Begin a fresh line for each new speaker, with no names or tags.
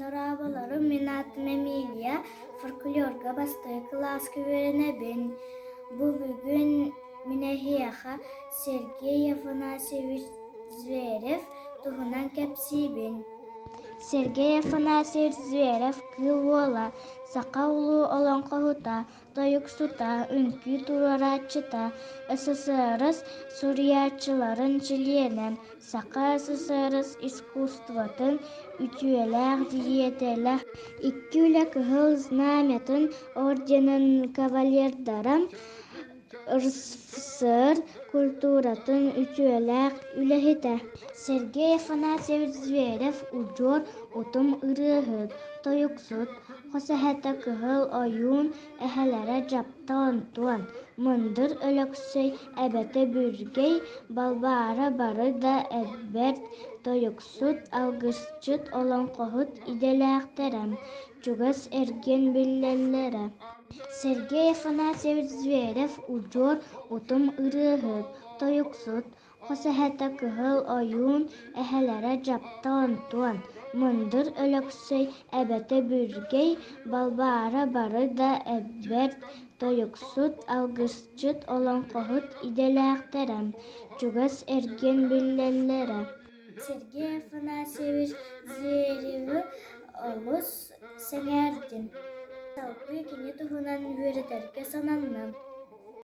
Дорооболорум, мин аатым Эмилия, фольклорга бастакы кылааска үөрэнэбин. Бу бүгүн мин эһиэхэ Сергей Афанасьевич Зверев туһунан кэпсиибин. Сергей Афанасьевич Зверев Кыыл Уола, саха улуу олоҥхоһута, тойуксута, үҥкүү туруорааччыта, СССР суруйааччыларын чилиэнэ, Саха СССР искусствотын үтүөлээх диэйэтэлэ, икки үлэ Кыһыл Знамятын орденын кавалердара, РСФСР культуратын үтүөлээх үлэһитэ. Сергей Афанасьевич Зверев удьуор утум ырыаһыт, тойуксут, хос эһэтэ Кыһыл Ойуун эһэлэрэ Дьапта Онтуон, Мындыр Өлөксөй эбэтэ Бүргэй Балбаара бары да бэрт тойуксут, алгысчыт, олоҥхоһут идэлээхтэрэ, чугас эргин биллэллэрэ. Сергей Афанасьевич Зверев удьуор утум ырыаһыт, тойуксут, Хос эһэтэ Кыһыл Ойуун эһэлэрэ Дьапта Онтуон, Мындыр Өлөксөй эбэтэ Бүргэй Балбаара бары да бэрт тойуксут, алгысчыт, олоҥхоһут идэлээхтэрэ, чугас эргин биллэллэрэ. Сергей Афанасьевич Зверевы олус сэҥээрдим. Салгыы кини туһунан үөрэтэргэ сананным.